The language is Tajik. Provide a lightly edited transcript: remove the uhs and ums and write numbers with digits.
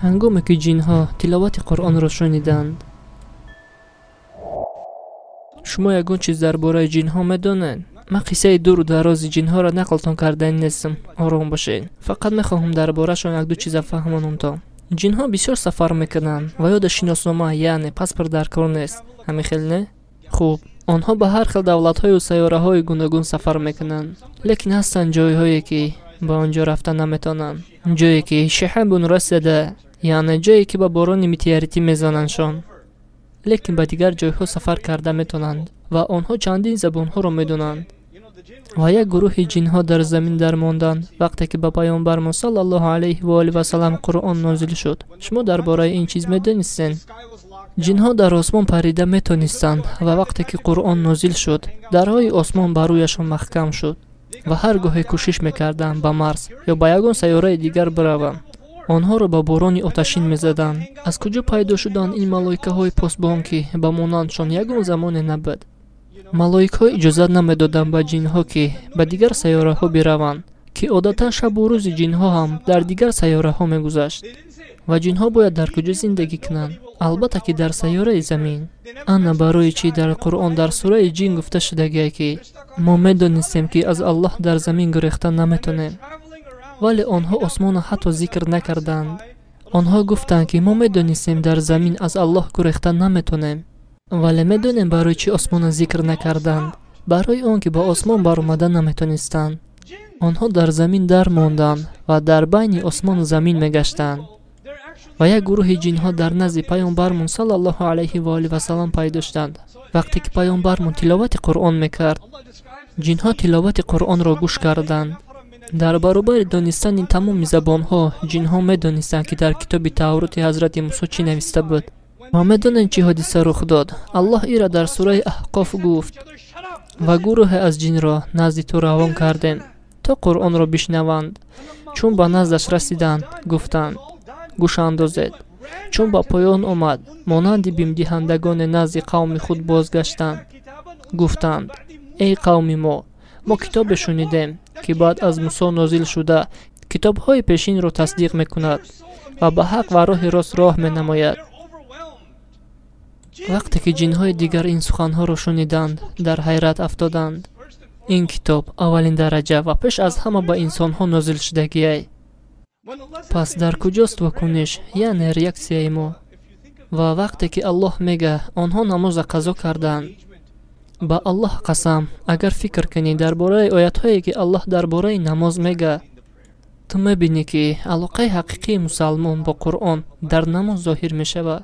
Ҳангоме ки ҷинҳо тиловати Қуръонро шуниданд. Шумо ягон чиз дар бораи ҷинҳо медонед? Ман қиссаи дуру дарози ҷинҳоро нақлтон кардани нестам. Ором бошед. Фақат мехоҳам дар борашон якду чиза фаҳмонамтон. Ҷинҳо бисёр сафар мекунанд ва ё дар шиноснома, яъне паспорт дар кор нест. Ҳамин хел не? Хуб, онҳо ба ҳар хел давлатҳою сайёраҳои гуногун сафар мекунанд. Лекин ҳастанд ҷойҳое, ки ба он ҷо рафта наметавонанд. Ҷое ки шиҳабун расада, яъне ҷое ки ба борони метеоритӣ мезанандшон. Лекин ба дигар ҷойҳо сафар карда метавонанд ва онҳо чандин забонҳоро медонанд. Ва як гурӯҳи ҷинҳо дар замин дармонданд вақте ки ба паёмбармон саллаллоҳу алайҳи ва олиҳи васаллам Қуръон нозил шуд. Шумо дар бораи ин чиз медонистед? Ҷинҳо дар осмон парида метонистанд ва вақте ки Қуръон нозил шуд, дарҳои осмон бар рӯяшон маҳкам шуд ва ҳар гоҳе кӯшиш мекарданд ба Марс ё ба ягон сайёраи дигар бираванд, онҳоро ба борони оташин мезаданд. Аз куҷо пайдо шуданд ин малоикаҳои посбон, ки ба монандшон ягон замоне набуд? Малоикҳо иҷозат намедоданд ба ҷинҳо, ки ба дигар сайёраҳо бираванд, ки одатан шабу рӯзи ҷинҳо ҳам дар дигар сайёраҳо мегузашт. Ва ҷинҳо бояд дар куҷо зиндагӣ кунанд? Албатта, ки дар сайёраи замин. Ана барои чӣ дар Қуръон дар сураи ҷин гуфта шудагие, ки мо медонистем, ки аз Аллоҳ дар замин гурехта наметонем. Вале онҳо осмонро ҳатто зикр накарданд. Онҳо гуфтанд, ки мо медонистем, дар замин аз Аллоҳ гурехта наметонем. Вале медонем, барои чӣ осмонро зикр накарданд? Барои он ки ба осмон баромада наметонистанд. Онҳо дар замин дармонданд ва дар байни осмону замин мегаштанд. Ва як гурӯҳи ҷинҳо дар назди паёмбармон саллаллоҳу алайҳи ва олиҳи васаллам пайдо шуданд. Вақте ки паёмбармон тиловати Қуръон мекард, ҷинҳо тиловати Қуръонро гӯш карданд. Дар баробари донистани тамоми забонҳо, ҷинҳо медонистанд, ки дар китоби Тавроти ҳазрати Мусо чӣ нависта буд. Ва медонед, чӣ ҳодиса рух дод? Аллоҳ ира дар сураи Аҳқоф гуфт: ва гурӯҳе аз ҷинро назди ту равон кардем, то Қуръонро бишнаванд. Чун ба наздаш расиданд, гуфтанд: гӯш андозед. Чун ба поён омад, монанди бимдиҳандагоне назди қавми худ бозгаштанд. Гуфтанд: эй қавми мо, мо китобе шунидем, ки баъд аз Мусо нозил шуда, китобҳои пешинро тасдиқ мекунад ва ба ҳақ ва роҳи рост роҳ менамояд. Вақте ки ҷинҳои дигар ин суханҳоро шуниданд, дар ҳайрат афтоданд. Ин китоб аввалин дараҷа ва пеш аз ҳама ба инсонҳо нозил шудагиай. Пас дар куҷост вокуниш, яъне реаксияи мо? Ва вақте ки Аллоҳ мега, онҳо намоза қазо карданд. Ба Аллоҳ қасам, агар фикр кунӣ дар бораи оятҳое, ки Аллоҳ дар бораи намоз мега, ту мебинӣ, ки алоқаи ҳақиқии мусалмон бо Қуръон дар намоз зоҳир мешавад.